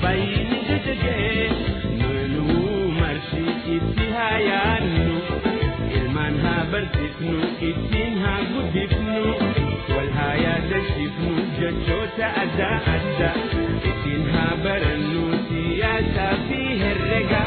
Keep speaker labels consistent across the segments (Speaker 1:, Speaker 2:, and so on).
Speaker 1: baay'inni jajjagee nuu marti itti haa yaannu ilmaan haa barsiifnu ittiin haa guddifnu wal haa yaadachiifnu jechoota adda addaa ittiin haa barannu siyaasaa fi herrega.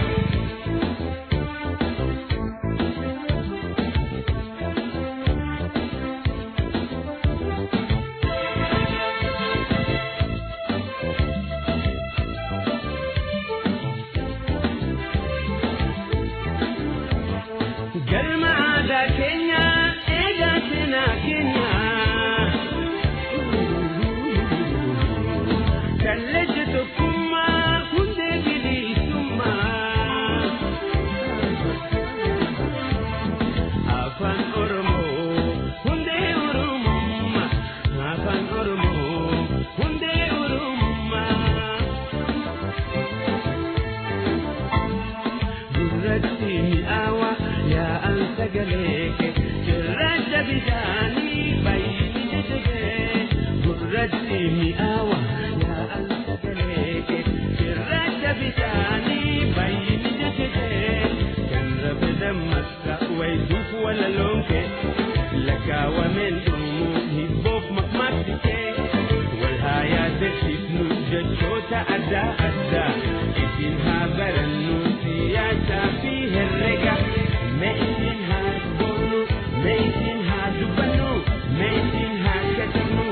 Speaker 1: Galma aadaa keenya eegaa seenaa keenya. Kallacha tokkummaa hundee bilisummaa. Afaan Oromoo hundee Oromummaa. Afaan Oromoo hundee Oromummaa. Gurratti mi'aawa yaa'an sagalee kee cirracha bishaanii baay'inni jajjagee. Gurratti mi'aawa yaa'an sagalee kee cirracha bishaanii baay'inni jajjagee. Kan rabe dammaqsa wayituuf walaloon kee lakkaawameen dhumuu hibboof maqmaaqsi kee. Wal haa yaadachiifnu jechoota adda addaa ittiin haa barannu siyaasaa fi herrega. Mee ittiin haa boonnu, mee ittiin haa dubbannu, mee ittiin haa katabnu.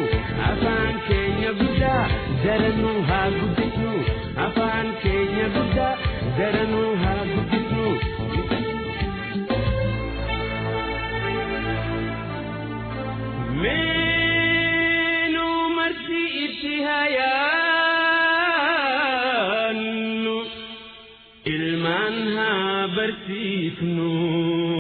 Speaker 1: Afaan keenya guddaa daranuu haa guddisnu. Afaan keenya guddaa daranuu haa guddisnu. Meenuu marti itti haa yaannu ilmaan haa barsiifnu.